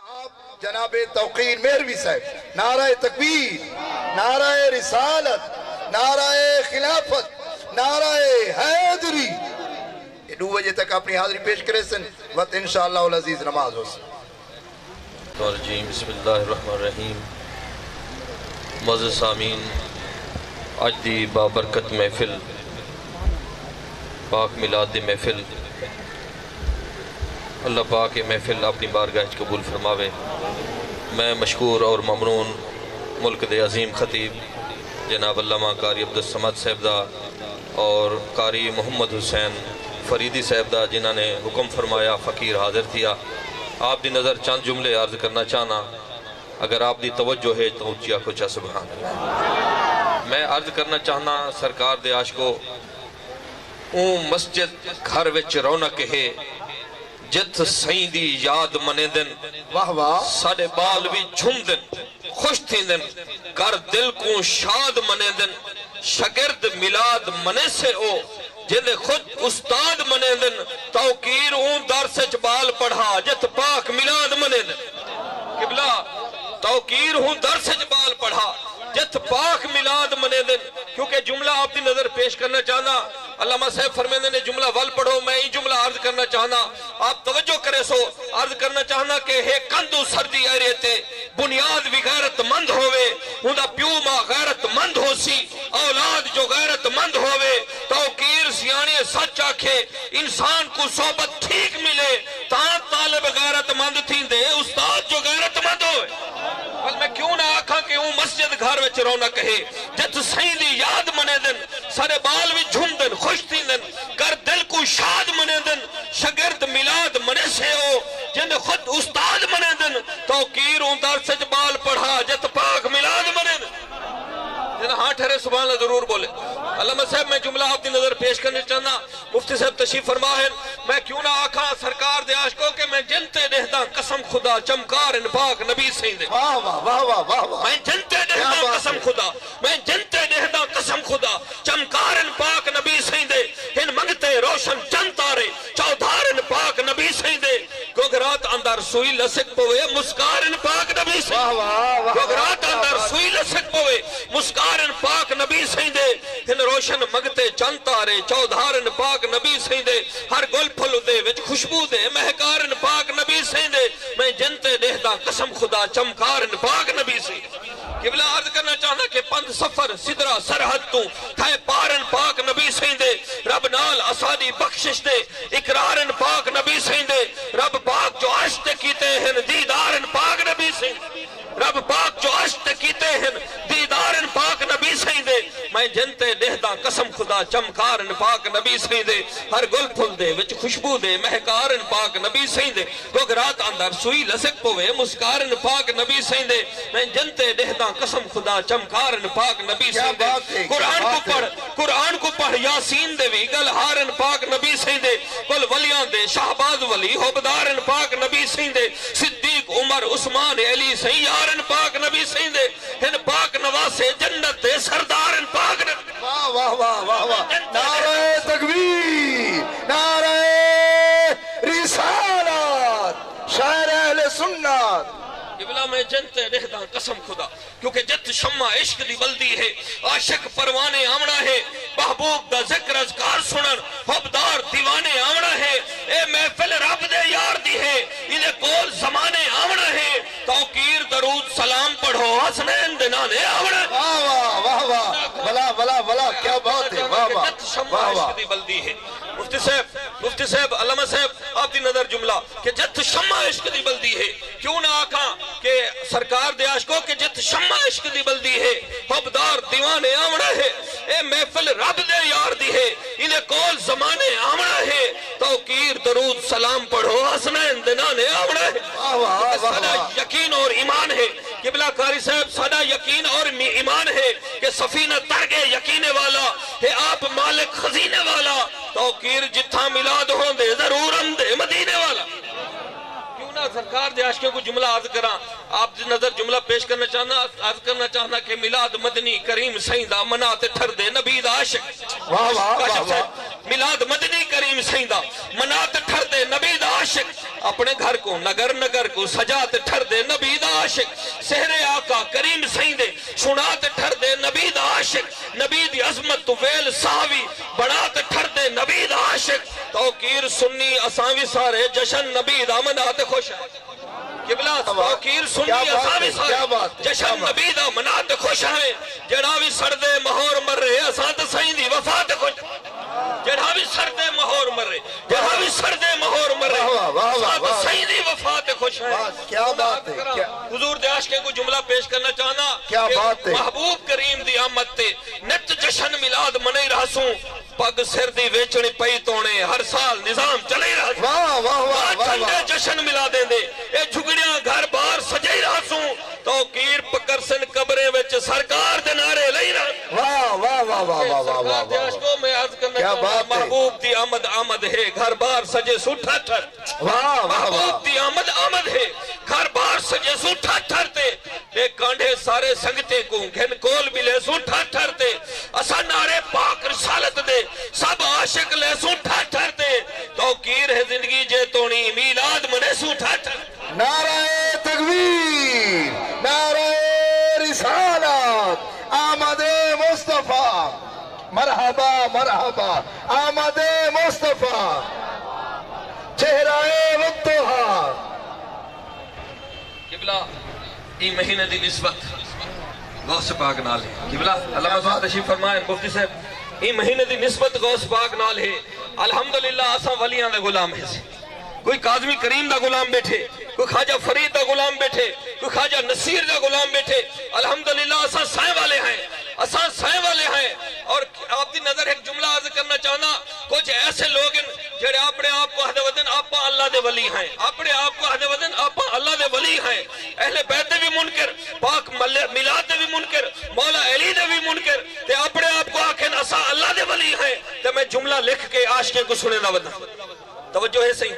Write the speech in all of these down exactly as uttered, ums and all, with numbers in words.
آپ جناب توقیر مہروی صاحب، نعرہ تکبیر، نعرہ رسالت، نعرہ خلافت، نعرہ حیدری۔ اے ݙو وجے تک اپݨی حاضری پیش کریسن، وت انشاءاللہ العزیز نماز ہوسی۔ الرجیم۔ بسم اللہ الرحمن الرحیم۔ معزز سامعین، اڄ دی بابرکت محفل، پاک میلاد دی محفل، اللہ پاک اے محفل اپݨی بارگاہ اچ قبول فرماوے۔ میں مشکور اور ممنون ملک دے عظیم خطیب جناب علامہ قاری عبدالصمد صاحب دا اور قاری محمد حسین فریدی صاحب دا، جنہاں نے حکم فرمایا، فقیر حاضر تھیا۔ آپ دی نظر چند جملے عرض کرنا چاہنا، اگر آپ دی توجہ ہے تو اچی آکھو چا سبحان اللہ۔ میں عرض کرنا چاہنا سرکار دے عاشقو، اوں مسجد گھر وچ رونق ہے، جتھ سئیں دی یاد منیندن، واہ واہ۔ ساݙے ٻال وی جھمدن، خوش تھیندن، گھر دل کوں شاد منیندن۔ شاگرد میلاد منیسے او، جیندے خود استاد منیندن۔ توقیر اوں درس اچ ٻال پڑھا، جتھ پاک میلاد منیندن۔ قبلہ، توقیر اوں درس اچ ٻال پڑھا، جتھ پاک میلاد منیندن۔ کیونکہ جملہ آپ دی نظر پیش کرنا چاہنا، علامہ صاحب فرمیندے نے، جملہ ول پڑھو، میں ایں جملہ عرض کرنا چاہنا، آپ توجہ کریسو۔ عرض کرنا چاہنا کہ ہے کندھ اسردی ایرے تے بنیاد وی غیرت مند ہووے، اوندا پیو ماء غیرت مند ہوسی۔ اولاد جو غیرت مند ہووے، توقیر سیاݨے سچ آکھے، انسان کوں صحبت ٹھیک ملے تاں طالب غیرت مند تھیندے، استاد جو غیرت مند ہووے۔ ول میں کیوں نہ آکھاں کہ اوں مسجد گھر وچ رونق ہے، جتھ سئیں دی یاد منیندن، ساݙے ٻال وی جھمدن، خوش تھیندن، گھر دل کوں شاد منیندن۔ شاگرد میلاد منیسے او، جیندے خود استاد منیندن۔ توقیر اوں درس اچ ٻال پڑھا، جتھ پاک میلاد منیندن۔ ذرا ہاں ٹھہرے، سبحان اللہ ضرور بولے۔ علامہ صاحب، میں جملہ آپ دی نظر پیش کرنا چاہنا۔ مفتی صاحب تشریف فرما ہن۔ میں کیوں نہ آکھاں سرکار دے عاشقو کہ میں جن تے ݙیہداں قسم خدا، چمکار ہن پاک نبی سئیں دے۔ واہ واہ، واہ واہ، واہ واہ۔ میں جن تے کیا ݙیہداں بات قسم ہے۔ خدا، میں جن تے ݙیہداں قسم خدا، چمکار ہن پاک نبی سئیں دے۔ ہن منگتے روشن چن تارے، چودھار ہن پاک نبی سئیں دے۔ گھگھرات اندر سوئی لسک پوے، مسکار ہن پاک نبی سئیں۔ واہ واہ، واہ واہ، گھگھرات کیا اندر بات۔ سوئی لسک پوے، مسکار ہن پاک نبی سئیں دے۔ ہن روشن منگتے چن تارے، چودھار ہن پاک نبی سئیں دے۔ ہر گل پھل دے وچ خوشبو دے، مہکار ہن پاک نبی سئیں دے۔ میں جن تے ݙیہداں قسم خدا، چمکار ہن پاک نبی سئیں۔ قبلہ عرض کرنا چاہنا کہ پندھ سفر سدرہ سرحد توں تھئے پار ہن پاک نبی سئیں دے۔ رب نال اساݙی بخشش دے اقرار ہن پاک نبی سئیں دے۔ رب پاک جو عرش تے کیتے ہن دیدار ہن پاک نبی سئیں دے۔ رب پاک جو عرش تے کیتے ہن دیدار ہن پاک نبی سئیں دے۔ میں جن تے ݙیہداں قسم خدا، چمکار ہن پاک نبی سئیں دے۔ ہر گل پھل دے وچ خوشبو دے، مہکار ہن پاک نبی سئیں دے۔ گھگھرات اندر سوئی لسک پوے، مسکار ہن پاک نبی سئیں دے۔ میں جن تے ݙیہداں قسم خدا، چمکار ہن پاک نبی کیا سئیں دے۔ بات ہے، کیا قرآن کوں بات ہے۔ پڑھ، قرآن کوں پڑھ، یاسین دے وی ڳل ہار ہن پاک نبی سئیں دے۔ کل ولیاں دے شہباز ولی، حبدار ہن پاک نبی سئیں دے۔ صدیق، عمر، عثمان، علی سئیں یار ہن پاک نبی سئیں دے۔ ہن پاک نواسے جنت دے سردار ہن پاک نبی۔ واہ واہ واہ واہ واہ۔ نعرہ تکبیر، نعرہ رسالت، شہر اہل سنت۔ قبلہ میں جن تے ݙیہداں قسم خدا، کیونکہ جتھ شمع عشق دی ٻلدی ہے، عاشق پروانے آوݨا ہے، محبوب دا ذکر اذکار سݨݨ، حبدار دیوانے آوݨا ہے۔ اے محفل رب دے یار دی ہے، ایندے کول زمانے آوݨا ہے۔ توقیر درود سلام پڑھو، حسنین دے نانے آوݨا ہے۔ واہ واہ، واہ واہ، ولا، ولا، ولا، کیا بات ہے، واہ واہ، جتھ شمع واہ واہ۔ عشق دی ٻلدی ہے۔ مفتی صاحب، مفتی صاحب، علامہ صاحب، آپ دی نظر جملہ کہ جتھ شمع عشق دی ٻلدی ہے، کیوں نہ آکھاں کہ سرکار دے عاشقو کہ جتھ شمع عشق دی ٻلدی ہے، حبدار دیوانے آوݨا ہے۔ اے محفل رب دے یار دی ہے، ایندے کول زمانے آوݨا ہے۔ توقیر درود سلام پڑھو، حسنین دے نانے آوݨا ہے۔ واہ واہ، واہ ساݙا واہ۔ یقین اور ایمان ہے، قبلہ قاری صاحب، ساݙا یقین اور می-، ایمان ہے کہ سفینہ تر ڳئے یقینے والا ہے آپ مالک خزینے والا۔ توقیر جتھاں میلاد ہوندے، ضرور آندے مدینے والا۔ کیوں نہ سرکار دے عاشقیں کوں جملہ عرض کراں، آپ دی نظر جملہ پیش کرنا چاہنا، عرض کرنا چاہنا کہ میلاد مدنی کریم سئیں دا، منا تے ٹھردے نبی دا عاشق۔ واہ واہ، واہ کاشف صاحب، واہ۔ میلاد مدنی کریم سئیں دا، منا تے ٹھردے نبی دا عاشق۔ اپݨے گھر کوں نگر نگر کوں سجا تے ٹھردے نبی دا عاشق، سہرے آقا کریم سئیں دے سݨا تے ٹھردے نبی دا عاشق، نبی دی عظمت توں ویل ساہ وی بݨا تے ٹھردے نبی دا عاشق۔ توقیر سنی اساں وی سارے جشن نبی دا منا تے خوش ہیں۔ قبلہ، توقیر سنی اساں وی سارے جشن نبی دا منا تے خوش ہیں۔ جیڑھا وی سڑدے مہور مرے اساں تے سئیں دی وفا تے خوش ہیں۔ جیڑھا وی سڑدے مہور مرے، جیڑھا وی سڑدے مہور مرے، واہ واہ، واہ واہ، ساتھ واہ۔ سئیں دی وفا تے خوش ہیں۔ واہ، کیا بات ہے، کیا حضور دے عاشقیں کوں جملہ پیش کرنا چاہنا کیا کہ بات ہے۔ محبوب کریم دی آمد تے نت جشن میلاد منائی رہسوں، پڳ سر دی ویچݨی پئی توݨے، ہر سال نظام چلائی رہسوں۔ واہ، واہ، واہ، واہ، واہ۔ ٹھنڈے جشن میلادیں دے، اے جھڳڑیاں گھر بار سجائی رہسوں۔ توقیر پکرسن قبریں وچ سرکار دے نعرے لئی رہن۔ واہ، واہ، واہ، واہ، واہ، واہ، سرکار دے واہ، عاشقو، میں عرض کرنا کیا چاہوں گا، بات ہے۔ محبوب دی آمد، آمد ہے، گھر بار سجے سوں ٹھر ٹھر۔ واہ، واہ، واہ۔ محبوب دی آمد، آمد ہے، گھر بار سجے سوں ٹھر ٹھر تے۔ تے کانڈھے سارے سنگتیں کوں گھن کول ٻلے سوں ٹھر ٹھر تے۔ اساں نعرے پاک رسالت دے سب عاشق لے سوں ٹھر ٹھر تے۔ توقیر ہے زندگی جے توݨی میلاد منے سوں ٹھر ٹھر۔ نعرہ تکبیر، نعرہ رسالت، آمد مصطفیٰ، مرحبا، مرحبا، آمد مصطفیٰ، چہرہ والضحیٰ۔ قبلہ، ایں مہینے دی نسبت غوث پاک نال ہے۔ قبلہ، علامہ صاحب تشریف فرما ہیں، مفتی صاحب، ایں مہینے دی نسبت غوث پاک نال ہے۔ الحمدللہ، اساں ولیاں دے غلام ہیں۔ کوئی کاظمی کریم دا غلام ٻیٹھے، کوئی خواجہ فرید دا غلام ٻیٹھے، کوئی خواجہ نصیر دا غلام ٻیٹھے۔ الحمدللہ، اساں سائیں والے ہیں، اساں سائیں والے ہیں۔ اور آپ دی نظر ہک جملہ عرض کرنا چاہنا، کچھ ایسے لوگ ہیں جڑے اپنے آپ کو آہدے ودن آپاں اللہ دے ولی ہیں، اپنے آپ کو آہدے ودن آپاں اللہ دے ولی ہیں۔ اہل بیت دے بھی منکر، پاک مل-، میلاد دے بھی منکر، مولا علی دے بھی منکر، تے اپنے آپ کو آکھن اساں اللہ دے ولی ہیں۔ تے میں جملہ لکھ کے عاشقیں کو سنیندا وداں۔ توجہ ہے سئیں؟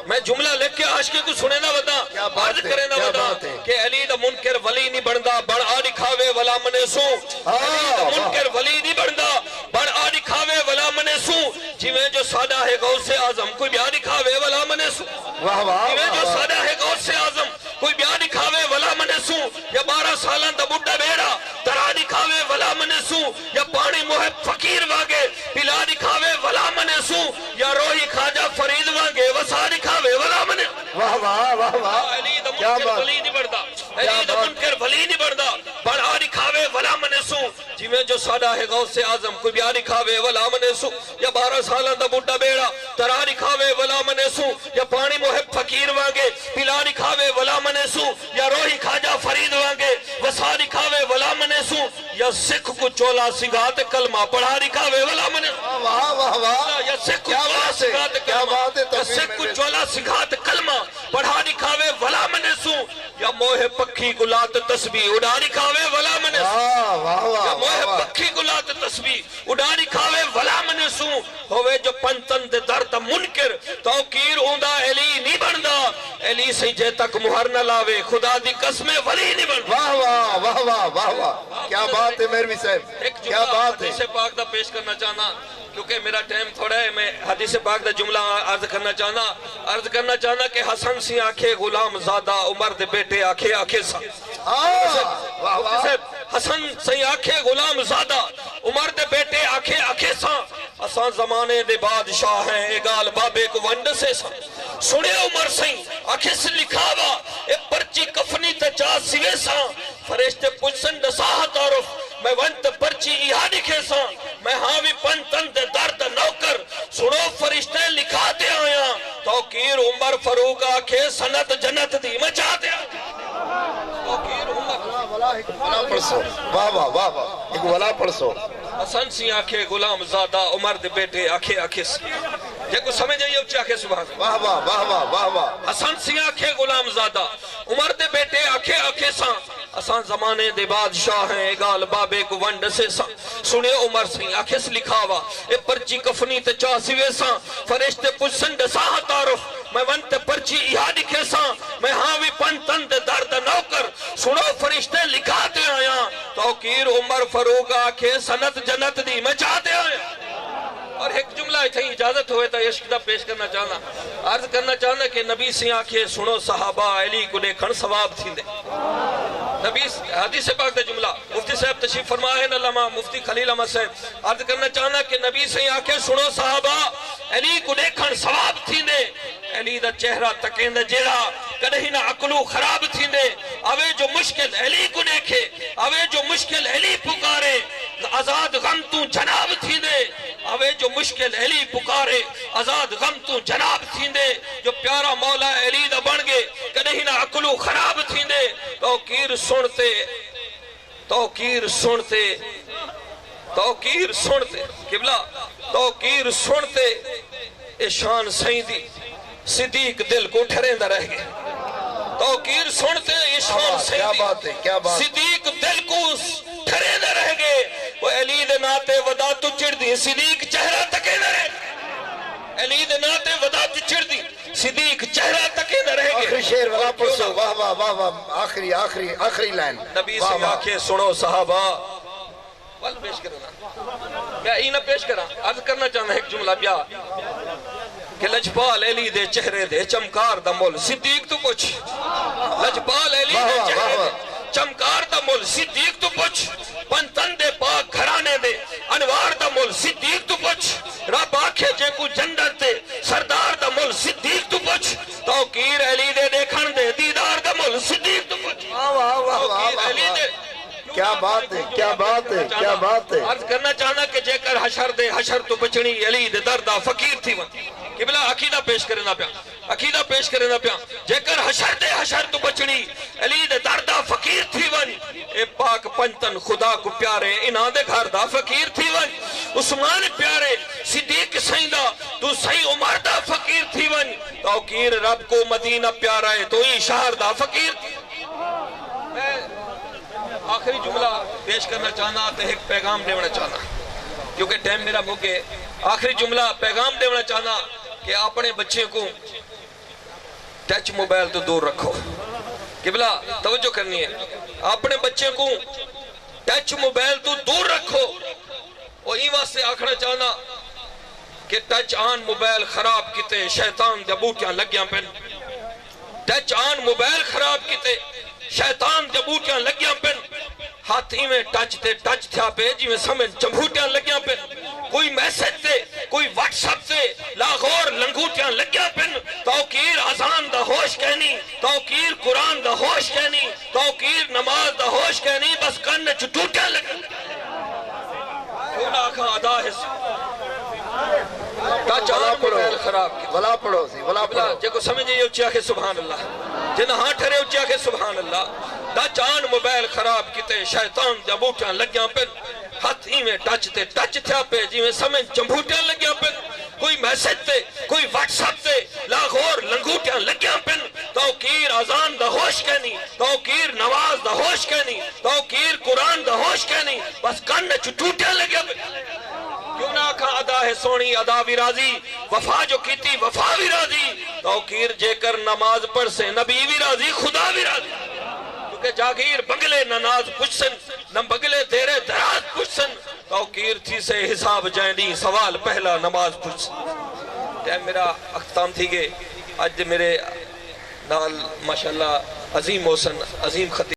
میں جملہ لکھ کے عاشقیں کو سنیندا وداں، کیا بات عرض ہے، کریندا کیا وداں بات ہے۔ کہ علی دا منکر ولی نہیں بندا، بن آ ݙکھاوے ولا منے سوں۔ ہاں، علی دا واہ۔ منکر ولی نہیں بندا، بن آ ݙکھاوے ولا منے سوں۔ جویں جو ساݙا ہے غوث اعظم، کوئی ٻیا ݙکھاوے ولا منے سوں۔ واہ، واہ، جویں جو واہ، واہ۔ ساݙا ہے غوث اعظم، کوئی ٻیا ݙکھاوے ولا منے سوں۔ یا ٻارہاں سالاں دا ٻڈھا ٻیڑا ترا ݙکھاوے ولا منے سوں۔ یا پاݨی محب فقیر وانگے پلا ݙکھاوے ولا منے سوں۔ یا روہی خواجہ فرید وانگے وسا ݙکھاوے ولا منے۔ واہ، واہ، واہ، واہ۔ علی دا کیا منکر بات۔ ولی نہیں بندا۔ کیا علی دا بات۔ منکر ولی نہیں بندا۔ بن آ ݙکھاوے ولا منے سوں۔ جویں جو ساݙا ہے غوث اعظم، کوئی ٻیا ݙکھاوے ولا منے سوں۔ یا ٻارہاں سالاں دا ٻڈھا ٻیڑا ترا ݙکھاوے ولا منے سوں۔ یا پاݨی محب فقیر وانگے پلا ݙکھاوے ولا منے سوں۔ یا روہی خواجہ فرید وانگے وسا ݙکھاوے ولا منے سوں۔ یا سکھ کوں چولا سنگھا تے کلمہ پڑھا ݙکھاوے ولا منے۔ واہ، واہ، واہ، واہ۔ یا سکھ کوں کیا چولا بات ہے، سنگھا تے کیا کلمہ، بات ہے، یا تقریر سکھ کوں میں چولا سنگھا تے کلمہ پڑھا ݙکھاوے ولا منے سوں۔ یا موہ پکھی کوں لا تے تسبیح اݙا ݙکھاوے ولا منے سوں۔ واہ، واہ، واہ، یا موہ واہ، واہ۔ پکھی کوں لا تے تسبیح اݙا ݙکھاوے ولا منے سوں۔ ہووے جو پنتن دے در دا منکر، توقیر اوندا علی نہیں بندا۔ علی سئیں جے تک مہر نہ لاوے، خدا دی قسم ہے ولی نہیں بندا۔ واہ، واہ، واہ، واہ، واہ، واہ۔ کیا بات ہے میروی صاحب، ہک کیا جملہ بات ہے۔ حدیث پاک دا پیش کرنا چاہنا، کیونکہ میرا ٹائم تھوڑا ہے، میں حدیث پاک دا جملہ عرض کرنا چاہنا، عرض کرنا چاہنا کہ حسن سئیں آکھے غلام زادہ، عمر دے بیٹے آکھے آکھے سا۔ ہاں، واہ، واہ۔ صاحب، حسن سئیں آکھے غلام زادہ، عمر دے بیٹے آکھے آکھے سا۔ اساں زمانے دے بادشاہ ہیں، اے ڳالھ بابے کوں ونڄ ݙسے ساں۔ سݨے عمر سئیں آکھیس لکھاوا، اے پرچی کفنی تے چا سویساں۔ فرشتے پچھسن ݙسا ہا تعارف، میں ونڄ تے پرچی ایہا ݙکھیساں۔ میں ہاں وی پنتن دے در دا نوکر، سݨو فرشتے لکھا تے آیاں۔ توقیر عمر فاروق آکھے سند جنت دی میں چا تے آیاں۔ توقیر عمر۔ ولا پڑھسو۔ واہ، واہ، واہ، واہ۔ ہک ولا پڑھسو۔ حسن سئیں آکھے غلام زادہ، عمر دے بیٹے آکھے آکھیس۔ جے کو سمجھ آئی اچی آکھے سبحان اللہ۔ واہ، واہ، واہ، واہ، واہ، واہ۔ حسن سئیں آکھے غلام زادہ، عمر دے بیٹے آکھے آکھے ساں۔ اساں زمانے دے بادشاہ ہیں، اے ڳالھ بابے کوں ونڄ ݙسے ساں۔ سݨے عمر سئیں آکھیس لکھاوا، اے پرچی کفنی تے چا سویساں۔ فرشتے پچھسن ݙسا ہا تعارف، میں ونڄ تے پرچی ایہا ݙکھیساں۔ میں ہاں وی پنتن دے در دا نوکر، سݨو فرشتے لکھا تے آیاں۔ توقیر عمر فاروق آکھے سند جنت دی میں چا تے آیاں۔ اور ہک جملہ اتھائیں اجازت ہوئے تاں عشق دا پیش کرنا چاہنداں۔ عرض کرنا چاہنداں کہ نبی سئیں آکھیے، سنو صحابہ، علی کوں ݙیکھݨ ثواب تھیندے۔ نبی س-، حدیث پاک دا جملہ، مفتی صاحب تشریف فرما ہن، علامہ مفتی خلیل احمد صاحب۔ عرض کرنا چاہنداں کہ نبی سئیں آکھیے، سنو صحابہ، علی کوں ݙیکھݨ ثواب تھیندے۔ علی دا چہرہ تکیندے جیڑھا، کݙاہیں نہ عقلوں خراب تھیندے۔ اوے جو مشکل علی کوں ݙیکھے، اوے جو مشکل علی پکارے، آزاد غم توں جناب تھیندے۔ اوے جو مشکل علی پکارے، آزاد غم توں جناب تھیندے۔ جو پیارا مولا علی دا بݨ ڳئے، کݙاہیں نہ عقلوں خراب تھیندے۔ توقیر سݨ تے، توقیر سݨ تے، توقیر سݨ تے، قبلہ، توقیر سݨ تے اے شان سئیں دی، صدیق دل کوں ٹھریندا رہ ڳئے۔ توقیر سݨ تے اے شان سئیں دی، کیا بات ہے، کیا بات۔ صدیق دل کوں ٹھریندا رہ ڳئے۔ او علی دے ناں تے ودا توں چڑھدی، صدیق چہرہ تکیندا رہ ڳئے۔ علی دے ناں تے ودا توں چڑھدی، صدیق چہرہ تکیندا رہ ڳئے۔ آخری شعر ولا پڑھسو، واہ، واہ، واہ، واہ، آخری، آخری، آخری لائن۔ نبی واہ، سئیں واہ۔ آکھے، سنو صحابہ، ول پیش کرنا۔ میں ای نہ پیش کراں، عرض کرنا چاہنا ہک جملہ ٻیا کہ لجپال علی دے چہرے دے چمکار دا مل صدیق توں پچھ۔ لجپال علی واہ، دے واہ، چہرے واہ، دے واہ۔ چمکار دا مل صدیق توں پچھ۔ پنجتن دے پاک گھرانے دے انوار دا مل صدیق توں پچھ۔ رب آکھے جیکوں جنت دے سردار دا مل صدیق توں پچھ۔ توقیر علی دے ݙیکھݨ دے دیدار دا مل صدیق توں پچھ۔ واہ، واہ، واہ، واہ، توقیر واہ، علی واہ۔ دے کیا بات ہے، کیا بات ہے، کیا بات ہے۔ عرض کرنا چاہنا کہ جیکر حشر دے حشر توں بچݨی علی دے در دا فقیر تھی ونڄ۔ قبلہ عقیدہ پیش کرنا پیا، عقیدہ پیش کرنا پیا۔ جیکر حشر دے حشر توں بچݨی علی دے در دا فقیر تھی ونڄ۔ اے پاک پنجتن خدا کوں پیارے، انہاں دے گھر دا فقیر تھی ونڄ۔ عثمان پیارے، صدیق سئیں دا، توں سئیں عمر دا فقیر تھی ونڄ۔ توقیر رب کوں مدینہ پیارا ہے، توں ایں شہر دا فقیر تھی ونڄ۔ میں آخری جملہ پیش کرنا چاہنا تے ہک پیغام ݙیوݨا چاہنا، کیونکہ ٹائم میرا مک ڳئے۔ آخری جملہ پیغام ݙیوݨا چاہنا کہ اپݨے بچیں کوں ٹچ موبائل توں دور رکھو۔ قبلہ توجہ کرنی ہے، اپݨے بچیں کوں ٹچ موبائل توں دور رکھو۔ او ایں واسطے آکھݨا چاہنا کہ ٹچ آن موبائل خراب کیتے شیطان دیاں ٻوٹیاں لڳیاں پن۔ ٹچ آن موبائل خراب کیتے شیطان دیاں ٻوٹیاں لڳیاں پن۔ ہتھ ایویں ٹچ تے ٹچ تھیا پئے جیویں سمن چنبھوٹیاں لڳیاں پن۔ کوئی میسج تے، کوئی واٹس اپ تے، لاہور لنگوٹیاں لڳیاں پن۔ توقیر اذان دا ہوش کینی، توقیر قرآن دا ہوش کینی، توقیر نماز دا ہوش کینی، بس کن اچ ٹوٹیاں لڳیاں۔ کیوں نہ آکھاں ادا ہے س-، ٹچ آن موبائل خراب کیتے۔ ولا پڑھو سی، ولا پڑھو۔ جیکوں سمجھ آئی اچی آکھے سبحان اللہ۔ جنہاں ہاں ٹھرے اچی آکھے سبحان اللہ۔ ٹچ آن موبائل خراب کیتے، شیطان دیاں ٻوٹیاں لڳیاں پن۔ ہتھ ایویں ٹچ تے ٹچ تھیا پئے جیویں سمن چنبھوٹیاں لڳیاں پن۔ کوئی میسج تے، کوئی واٹس اپ تے، لاہور لنگوٹیاں لڳیاں پن۔ توقیر اذان دا ہوش کینی، توقیر نماز دا ہوش کینی، توقیر قرآن دا ہوش کینی، بس کن اچ ٹوٹیاں لڳیاں پن۔ کیوں نہ آکھاں ادا ہے سوہݨی ادا وی راضی، وفا جو کیتی وفا وی راضی۔ توقیر جیکر نماز پڑھسے نبی وی راضی، خدا وی راضی۔ کیونکہ جاگیر بنگلے نہ ناز پچھسن، نہ بنگلے دیرے دراز پچھسن۔ توقیر تھیسے حساب جئیں ݙینہہ سوال پہلا نماز پچھسن۔ ٹائم میرا اختتام تھی ڳئے۔ اڄ دے میرے نال ماشاءاللہ عظیم محسن، عظیم خطیب۔